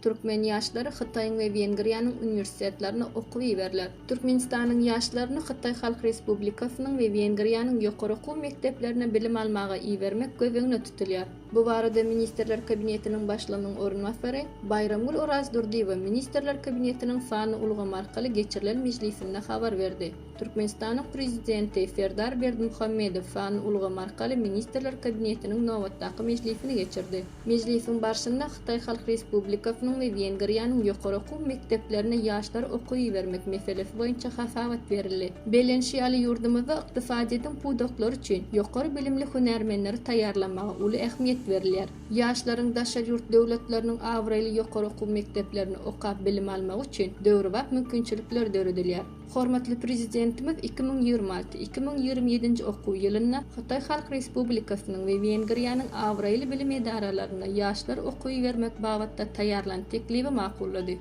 Türkmen ýaşlary Hytaýyň we Wengriýanyň uniwersitetlerine okuw iberiler. Türkmenistanyň ýaşlaryny Hytaý Halk Respublikasynyň we Wengriýanyň ýokary okuw mekdeplerine bilim almaga ibermek göz öňünde tutulýar. Bu barada Ministrler Kabinetiniň Başlygynyň orunbasary Baýramgül Orazdurdyýewa Ministrler Kabinetiniň sanly ulgam arkaly geçirilen mejlisinde habar berdi. Türkmenistanyň Prezidenti Serdar Berdimuhamedow sanly ulgam arkaly Ministrler Kabinetiniň nobatdaky mejlisini geçirdi. Mejlisiň barşynda Hytaý Halk Respublikasynyň we Wengriýanyň ýokary okuw mekdeplerine ýaşlary okuw ibermek meselesi boýunça hasabat berildi. Bellenişi ýaly, ýurdumyzda ykdysadyýetiň pudaklary üçin ýokary bilimli hünärmenleri taýýarlamaga uly ähmiýet berilýär. Ýaşlaryň daşary ýurt döwletleriniň abraýly ýokary okuw mekdeplerinde okap bilim almagy üçin döwrebap mümkinçilikler döredilýär. Hormatly Prezidentimiz 2026, 2027-nji okuw ýylynda Hytaý Halk Respublikasynyň we Wengriýanyň abraýly bilim edaralarynda ýaşlar okuw ibermek babatda taýýarlan teklibi makullady.